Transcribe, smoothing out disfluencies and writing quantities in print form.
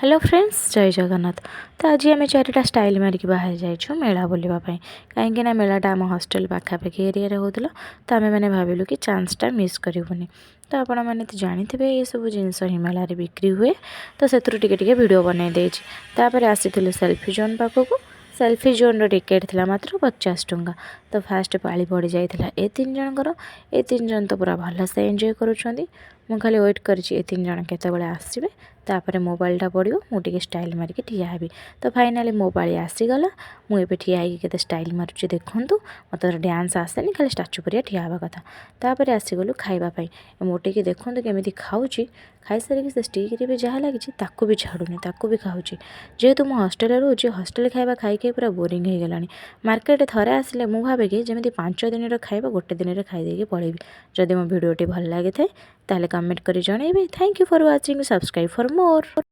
Hello friends, ଜୟ ଜଗନ୍ନାଥ। ତ ଆଜି ଆମେ ଚାରିଟା ଷ୍ଟାଇଲ୍ ମାରିକି ବାହାରି ଯାଇଛୁ ମେଳା ବୁଲିବା ପାଇଁ, କାହିଁକିନା ମେଳାଟା ଆମ ହଷ୍ଟେଲ ପାଖାପାଖି ଏରିଆରେ ହେଉଥିଲା। ତ ଆମେମାନେ ଭାବିଲୁ କି ଚାନ୍ସଟା ମିସ୍ କରିବୁନି। ତ ଆପଣମାନେ ତ ଜାଣିଥିବେ, ଏସବୁ ଜିନିଷ ହିଁ ମେଳାରେ ବିକ୍ରି ହୁଏ। ତ ସେଥିରୁ ଟିକେ ଟିକେ ଭିଡ଼ିଓ ବନେଇ ଦେଇଛି। ତାପରେ ଆସିଥିଲୁ ସେଲ୍ଫି ଜୋନ୍ ପାଖକୁ। ସେଲ୍ଫି ଜୋନ୍ର ଟିକେଟ୍ ଥିଲା ମାତ୍ର 50 ଟଙ୍କା। ତ ଫାଷ୍ଟ ପାଳି ପଡ଼ିଯାଇଥିଲା ଏ ତିନି ଜଣଙ୍କର। ଏ ତିନି ଜଣ ତ ପୁରା ଭଲସେ ଏନ୍ଜୟ କରୁଛନ୍ତି। ମୁଁ ଖାଲି ୱେଟ୍ କରିଛି, ଏ ତିନି ଜଣ କେତେବେଳେ ଆସିବେ, ତାପରେ ମୋ ପାଳିଟା ପଡ଼ିବ, ମୁଁ ଟିକେ ଷ୍ଟାଇଲ୍ ମାରିକି ଠିଆ ହେବି। ତ ଫାଇନାଲି ମୋ ପାଳି ଆସିଗଲା। ମୁଁ ଏବେ ଠିଆ ହେଇକି କେତେ ଷ୍ଟାଇଲ୍ ମାରୁଛି ଦେଖନ୍ତୁ। ମୋତେ ତ ଡ୍ୟାନ୍ସ ଆସେନି, ଖାଲି ଷ୍ଟାଚୁ ପରିଆ ଠିଆ ହେବା କଥା। ତାପରେ ଆସିଗଲୁ ଖାଇବା ପାଇଁ। ମୁଁ ଟିକେ ଦେଖନ୍ତୁ କେମିତି ଖାଉଛି। ଖାଇସାରିକି ସେ ଷ୍ଟିକ୍ରେ ବି ଯାହା ଲାଗିଛି, ତାକୁ ବି ଛାଡ଼ୁନି, ତାକୁ ବି ଖାଉଛି। ଯେହେତୁ ମୁଁ ହଷ୍ଟେଲରେ ରହୁଛି, ହଷ୍ଟେଲ ଖାଇବା ଖାଇ ଖାଇ ପୁରା ବୋରିଂ ହେଇଗଲାଣି। ମାର୍କେଟ ଥରେ ଆସିଲେ ମୁଁ ଭାବେ କି ଯେମିତି 5 ଦିନର ଖାଇବା ଗୋଟେ ଦିନରେ ଖାଇ ଦେଇକି ପଳେଇବି। ଯଦି ମୋ ଭିଡ଼ିଓଟି ଭଲ ଲାଗିଥାଏ, ତାହେଲେ କମେଣ୍ଟ କରି ଜଣାଇବେ। Thank you for watching. Subscribe for more.